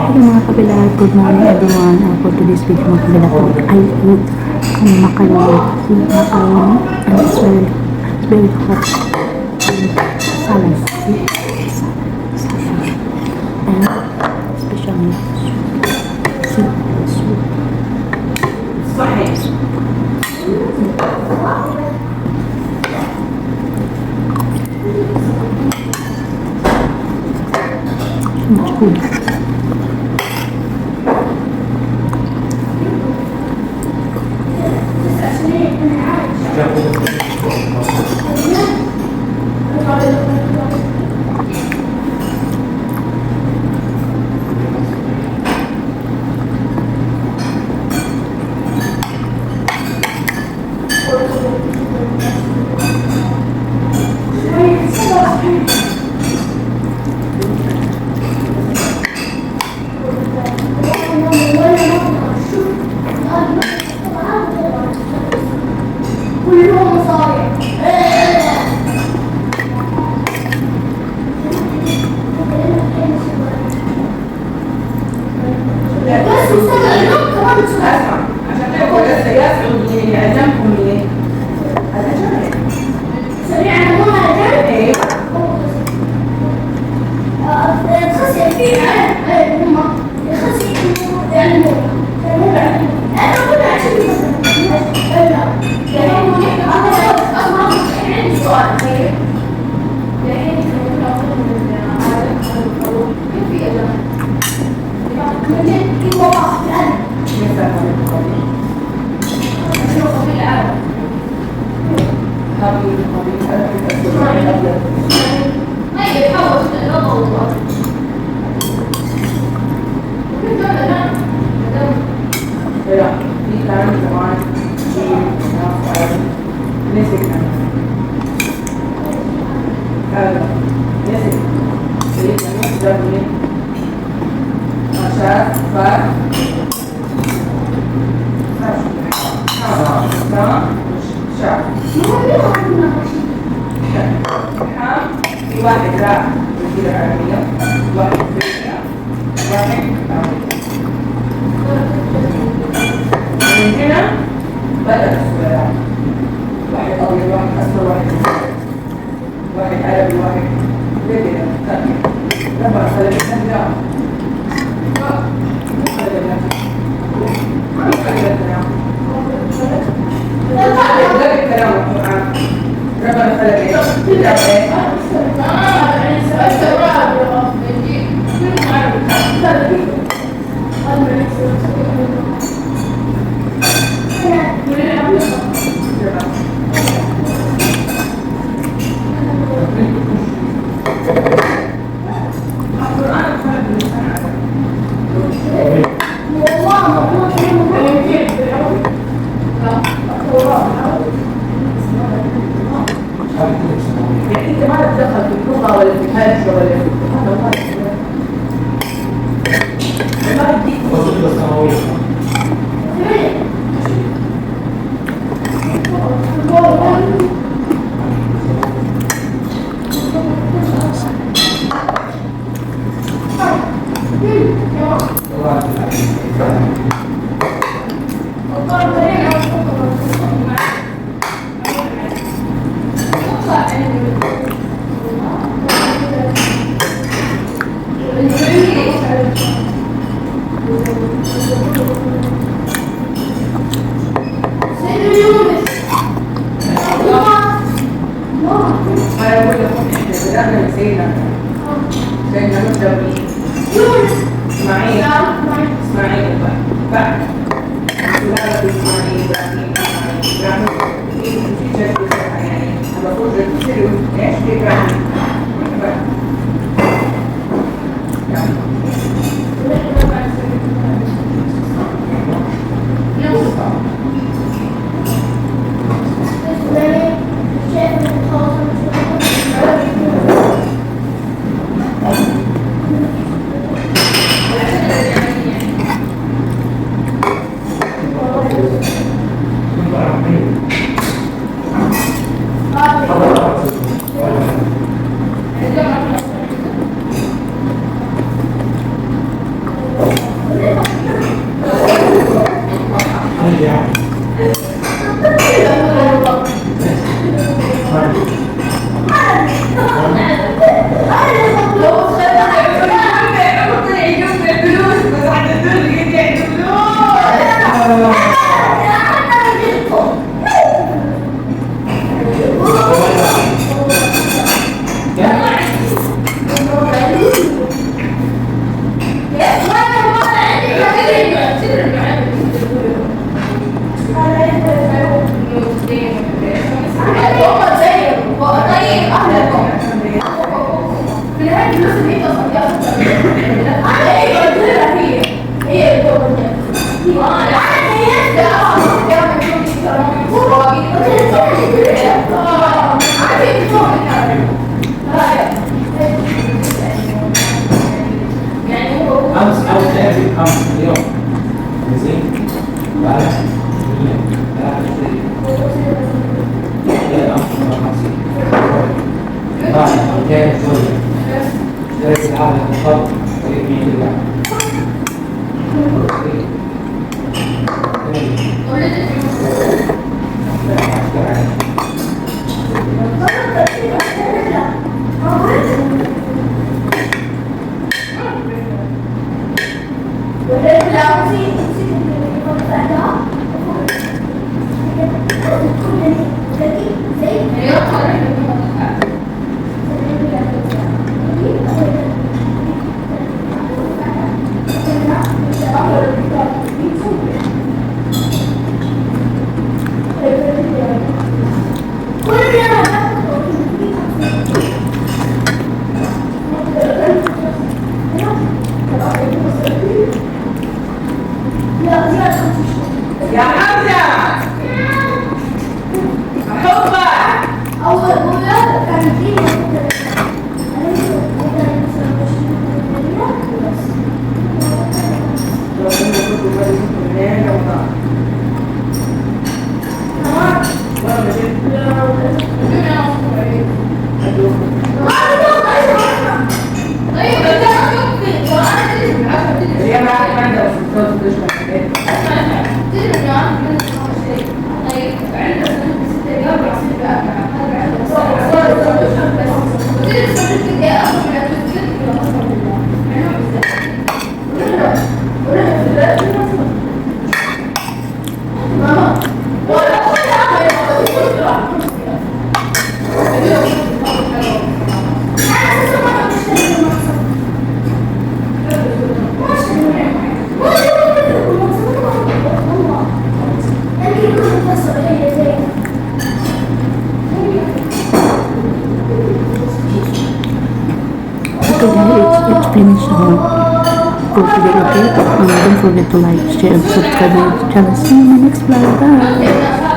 Hello, mga kabilag, good morning, everyone. For today's video, mga kabilag, I eat macaroni, see, macaroni, and it's very hot. And salad, see, salad, salad, and especially soup, see, soup. صحيح. Soup. So much food. كلهم مصارع. بس مصارع كمان مصارع. اسمع، عشان تاكل بس يسعد من اللي عزمكم مين؟ الاجانب. سريع مو هذا. ايه. الخصية في عالم هم الخصية يعلمون أنا كنا عشان يعني أنا عندي سؤال. طيب، الحين احنا من عالم الخروف، كيف في اجانب؟ من جد في وباء في العالم. كيف قابيل؟ شنو قبيل العالم؟ قابيل، قابيل، انا كنت أسود، واحد ابيض. طيب، حول اللغة والله كيف دول اجانب؟ لا، في كان زمان جيل ناس عرب، نسي كان هذا نسي سيدنا نوح جاب مين؟ شاف فار شاف. حام، في واحد راح الجزيرة العربية، واحد افريقيا، واحد أمريكا. من هنا بدأت السلالات، واحد أبيض، واحد أسود، واحد أسود، واحد عربي، واحد زي كده. ربنا خلق الناس، مو خلق الناس، ما خلق الكلام ده الكلام القرآن، ربنا خلق ايه؟ كتاب ايه؟ التوراة والإنجيل كلهم عربي. كلنا عربي. القرآن خلق الإنسان عربي. الإنجيل بالعربي؟ لا، التوراة بالعربي. يعني انت ما لك دخل في اللغه ولا في الهجه ولا في هذا، والله والله يديك. وصلت السماوية. سيدنا يونس. انا بقول لكم احنا بدانا من سيدنا سيدنا نوح، ده مين؟ يونس. اسماعيل، اسماعيل، بعد سلالة اسماعيل، ابراهيم، اسماعيل، ابراهيم في جد، يعني المفروض جد يصير ايش في ابراهيم بعد يعني. اليوم زين يا حمزة، حبك. طيب انت شوف، وانا تدري بالعشرة تدري. يا ما عندها بس. اسمع، تدري انه انا من شيء. طيب عندنا 6 ريال وعصير ب4، هذا عندنا بس، وتدري صرت قد ايه اصلا من التوت قسما بالله مع ماما ولا Okay guys, it's finished for today, okay? Don't forget to like, share, and subscribe my channel. See you in my next vlog. Bye!